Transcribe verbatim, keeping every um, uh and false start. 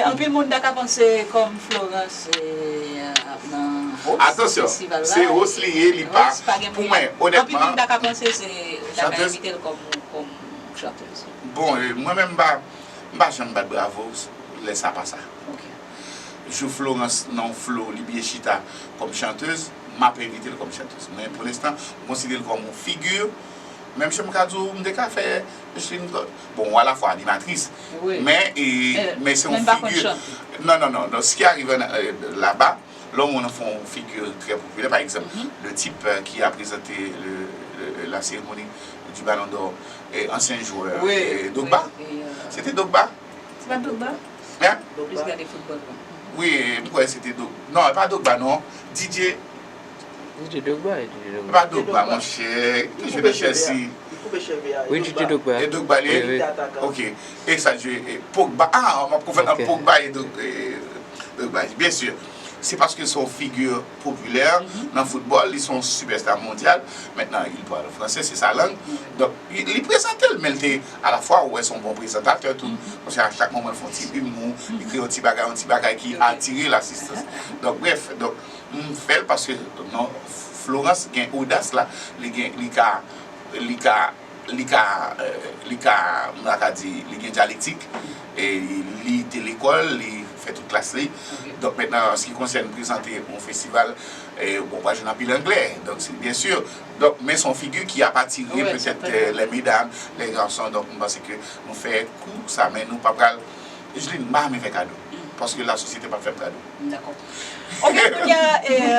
Anpil moun ta ka panse kòm Florence eh, ap nan host Atansyon, festival la. Se host li ye, li pa. Host pa gen pou mwen, anpil moun ta ka panse se ta ka envite l kòm kòm chantèz. Bon, eh, mwen menm m pa m pa janm bat bravo lè sa pa sa. Jou Florence nan yon flow li byen chita kòm chantèz, m ap envite l kòm chantèz. Men pou lenstan, m konsidere l kòm yon figi. Menm si m ka di w, m te ka fè Jocelyne, bon, alafwa animatris, men e, men se yon figi. Non, non, non, non, ce qui arrive euh, là-bas, lè yon moun fè yon figi trè popilè, pa egzanp, le type euh, qui a présenté le, le- la cérémonie du Ballon d'Or, eh, ansyen jwè eh, Drogba. Se te Drogba? Se pa Drogba? Hein? Plis gade foutbòl. Wi, m kwè se te Drogba. Non, e pa Drogba, non. Didier. Didier Drogba, e Didier Drogba. E pa Drogba, monchè. Ki jwe nan Chelsea? Wi, Didier Drogba. E Drogba, li? Wi, wi. Ok. E sa jwe e Pogba. Ah, m ap konfonn ant Pogba e Drogba. Byen si. Se paske se yon figi popilè nan foutbòl, li se yon sipèsta mondyal. Maintenant, il parle français, c'est sa langue. Donk, li, li prezante l, men l te, alafwa, ou wè se yon bon prezantatè tou. Paske a chak moman, l fè yon ti imou, li kreye yon ti bagay, yon ti bagay ki atire lasistans. Donk, brèf, donk, m fè l paske, non, Florence gen odas la, li gen, li ka, li ka li ka, euh, li ka, m ta ka di, li gen dyalektik, e li te lekòl, li fè tout klas li. Donk mentnan, an se ki konsène prezante yon festival, eh, bon, w pral jwenn anpil anglè, donk se byen si. Donk, men se yon figi ki ap atire petèt euh, les mesdames, les garçons, donk m panse ke nou fè kou sa, men nou pa pral, Juline, m pa renmen fè kado, paske lasosyete p ap fè m kado. Dakò. Ok, kounye a, eh,